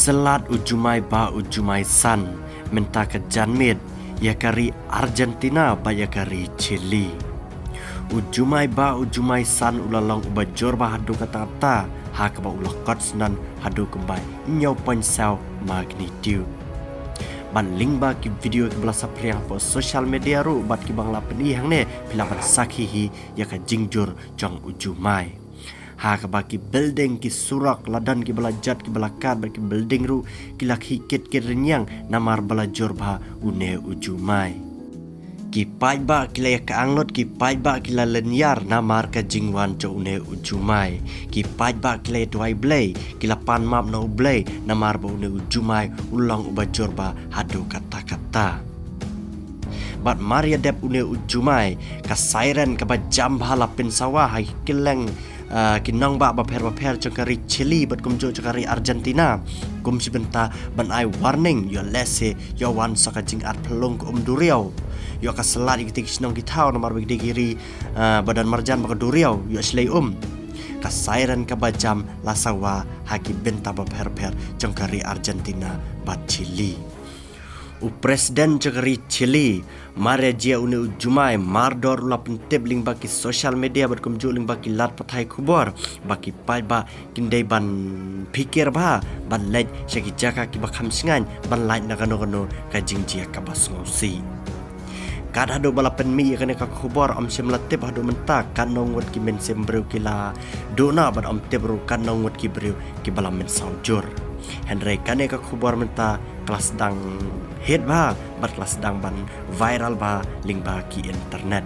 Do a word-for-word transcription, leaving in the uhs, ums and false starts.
Slat u Jumai Bah u Jumai San, mynta ka janmiet ïa ka ri Argentina bad ïa ka ri Chile. U Jumai Bah u Jumai San u la long uba jur bha haduh katta katta, ha kaba u la kot snem haduh kumba hynñiew point saw magnitude. Bad lyngba ki video kiba la saphriang hapoh social media ruh bad kiba nga la pyni hangne, phi lah ban sakhi hi ïa ka jingjur jong u Jumai. Ha kaba ki building, ki surok la don kiba la jot kiba la kat, bad ki building ruh ki la khih kit kit rynïeng namar ba la jur bha une u Jumai. Ki paidbah ki la ïa kyang lut, ki paidbah ki la lynñiar namar ka jingwan jong une u Jumai. Ki paidbah ki la ïa duwai Blei, ki la pan map na u Blei namar ba une u Jumai u long uba jur bha haduh katta katta. Bad mar ïa dep une u Jumai, ka siren kaba jam bha la pynsawa ha ki kylleng, ah, ki nongbah bapher bapher jong ka ri Chile bad kumjuh jong ka ri Argentina. Kum shi bynta ban ai warning, ïoh lehse ïoh wan sa ka jingat phyllung ka um duriaw. Ïoh ka slat ïa kitei ki shnong ki thaw namar ba kitei ki ri, ah, ba don marjan bad ka duriaw, ïoh shlei um. Ka siren kaba jam la sawa ha ki bynta bapher bapher jong ka ri Argentina bad Chile. U President jong ka ri Chile, mar ïa jia une u Jumai, mardor u la pyntip lyngba ki social media bad kumjuh lyngba ki lad pathai khubor ba ki paidbah kin dei ban phikir bha, ban leit sha ki jaka kiba kham shngaiñ, ban lait na kano kano ka jingjia kaba sngewsih. Kat haduh ba la pynmih ïa kane ka khubor, ym shym la tip haduh mynta katno ngut ki mynsiem briew ki la duh noh bad ym tip ruh katno ngut ki briew kiba la mynsaw jur. Hynrei kane ka khubor mynta ka la sdang hit bha bad ka la sdang ban viral bha lyngba ki internet.